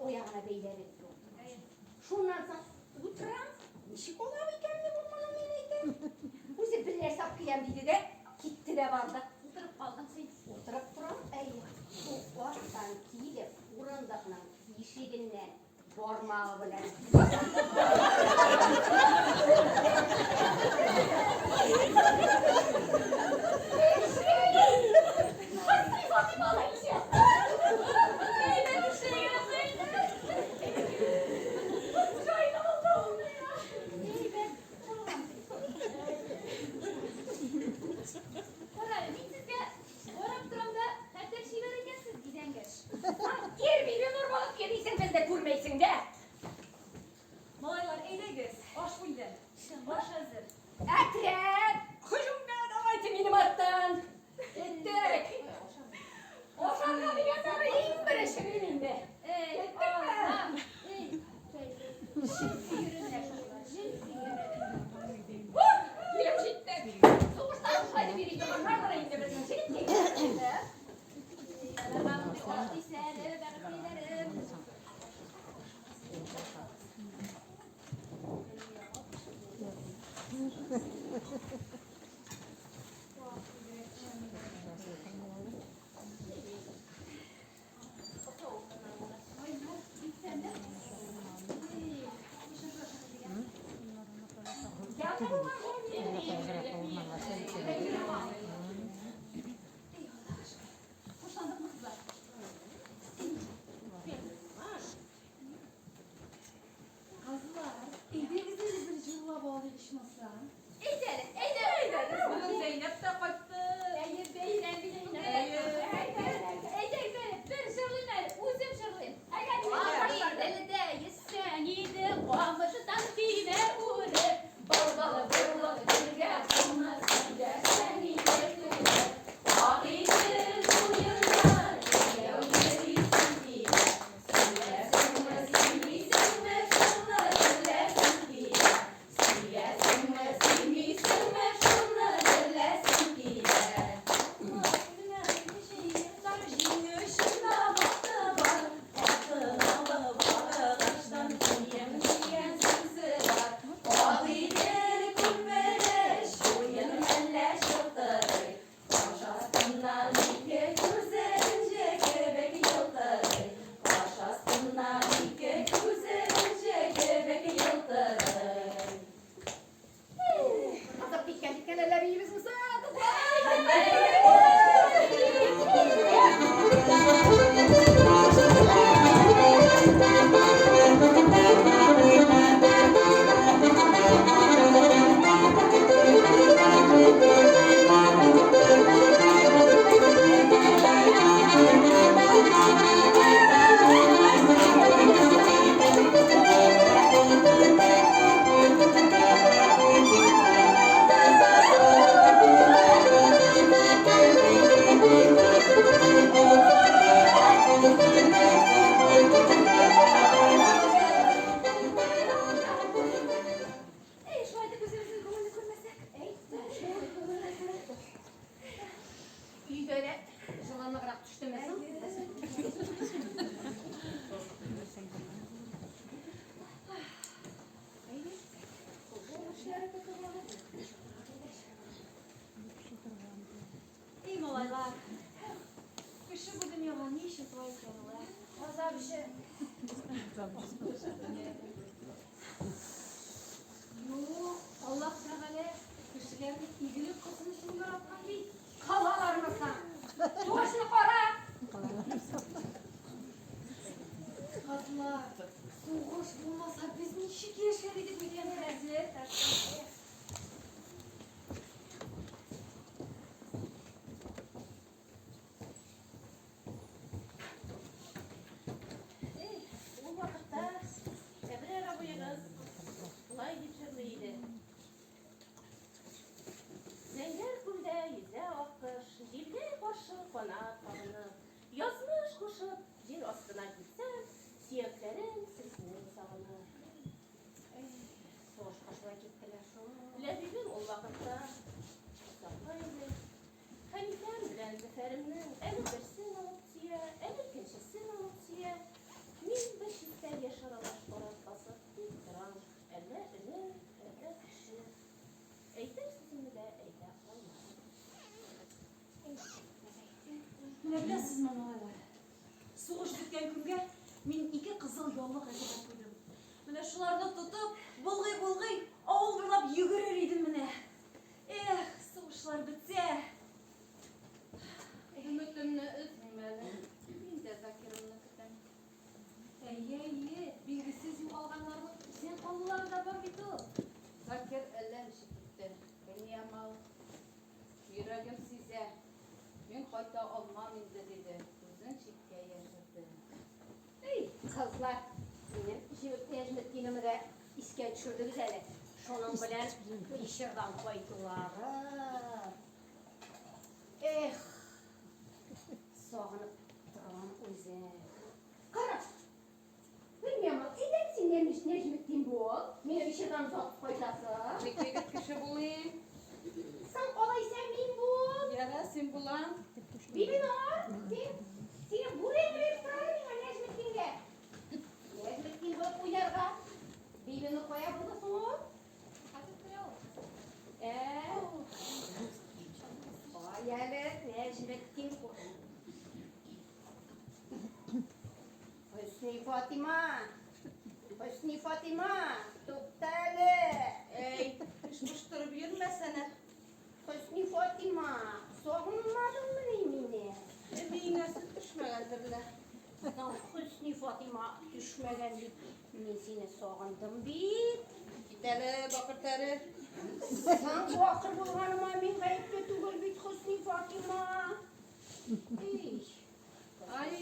Аягына бәйләдек. Шуннан соң утырам, ничек алам икән мин моны, мин әйтәм. Үзе бер нәрсә алып киләм диде дә, китте дә барды. Утырып калдың син. Утырып торам, әйе. Шул арттан килеп, урындыкның ишегеннән бармагы белән. Карале, мин сезгә карап торам да, хәтәр чибәр икәнсез, гизәнгәч. Тирбиле нур булып йөрисең, безне күрмәйсең дә. Малайлар, әйдәгез, аш бүлдем. Аш әзер. Әтрәк! Һөҗүмгә давайте минем арттан. Киттек. Ашарга дигәннәре иң беренче мин инде. Эй, Киттекме? аллам! Эй, җен сөеренә шулар, җен сөеренә. Ух, килеп җиттек. Сугыштан шулай дип йөри торганнардыр инде безнең җегеткәйләр. Аларга мондый аш дисә әле, бәгырькәйләрем. Хушландыкмы, кызлар? Кызлар, әйдәгез әле бер җырлап алыйк ичмасам. Әйдә әле, әйдә, әйдә. Бүген Зәйнәп тә кайтты. Әйе, бәйрәм бит бүген. Әйе. Әйдә, әйдә, әле, бер җырлыйм әле, үзем җырлыйм. Әйдә, Агыйделдә йөзсәң иде, камыштан көймә үреп, бал-балы булып бергә кунып, сөйләшсәң иде күреп. Агыйдел буенда җәяү йөрисең килә, сөйләсеңме, сөйлисеңме, шуны беләсең килә. Сөйләсеңме, сөйлисеңме, шуны беләсең килә. Җиңү очында баты бар, атын алып арыгыштан кием дигән сүзе бар. Агыйдел күпере чуен мәллә чылтырый, каш астыннан ике күзе энҗе кебек елтырый. Каш астыннан ике күзе энҗе кебек елтырый. Азап киткән киткән әллә биибезме соң, кызлар? Эй, шулай итеп үзебезнең күңелне күрмәсәк. Өйдә дә җылыныграк төштеме соң? Эй, малайлар, кеше бу дөньяга ни өчен туа икән ул, ә? Газап өчен. Юк, Аллаһ Тәгалә кешеләрне игелек кылсын өчен яраткан бит. Калалармы соң? Сугышны кара! Кызлар, сугыш булмаса без ничек яшәр идек микән хәзер? Эй, ул вакытта Әбрар абыегыз болай дип җырлый иде. Зәңгәр күлдә йөзә аккош, җилгә каршы канат кагынып, язмыш кушып, җир астына китсәм, сөякләрем сезне сагыныр. Сугышка шулай киттеләр шул. Беләсезме, малайлар, сугыш беткән көнгә мин ике кызыл яулык әзерләп куйдым. Менә шуларны тотып, болгый-болгый, авыл буйлап йөгерер идем менә. Эх, сугышлар бетсә! Өметемне өзмим әле. Мин дә Закирымны көтәм. Әйе, әйе, билгесез югалганнарның исән калулары да бар бит ул. Закир әллә ничек китте. Гөлниямал, йөрәгем сизә, мин кайта алмам инде, диде. Үзен читкә яшерде. Эй, кызлар, минем Нәҗметдинемне дә искә төшердегез әле. Шуның белән Мишердан кайтулары. Эх, сагынып торам үзен. Кара, белмим, әйдә син Нәҗметдин бул, мине Мишердан озатып кайтасың. Бик егет кеше булыйм. Соң алайса мин бул. Яра, син булам. Бибинур, син, сине бүре биреп тора миңа Нәҗметдингә. Нәҗметдин булып уйнарга. Бибинур кая булды соң ул? Хәзер керә ул. Ә? Ай әле, Нәҗметдин. Хөсни Фатима. Хөсни Фатима, тукта әле. Әй, эш поштырып йөрмәсәнә. Хөсни Фатима, сагынмадыңмыни мине? Әбиеңә сөт төшмәгәндер лә. Хөсни Фатима төшмәгән бит. Мин сине сагындым бит. Кит әле, бакыр тәре. Соң бакыр булганыма мин гаепле түгел бит, Хөсни Фатима. Эй, Ай,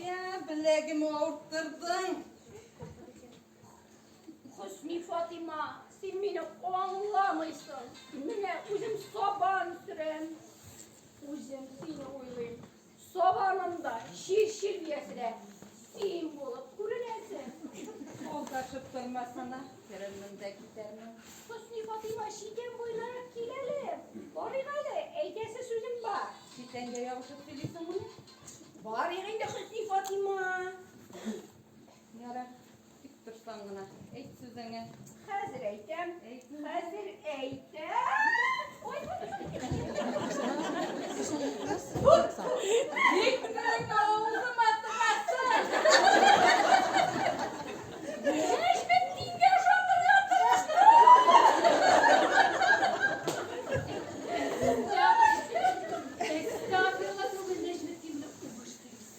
беләгем авырттырдың. Хөсни Фатима, син мине аңламыйсың. Менә үзем сабан сөрәм. Үзем сине уйлыйм. Сабаным да, чирчир биясе дә син булып күренәсең. Алдашып тормасана, керермен дә китәрмен. Хөсни Фатима, читән буйларак кил әле. Барыйк әле, әйтәсе сүзем бар. Читәнгә ябышып сөйлисеңмени? Барыйк инде, Хөсни Фатима. Ярар, тик торсаң гына, әйт сүзеңне. Хәзер әйтәм. Әйт. Хәзер әйтәм. Ой, Ник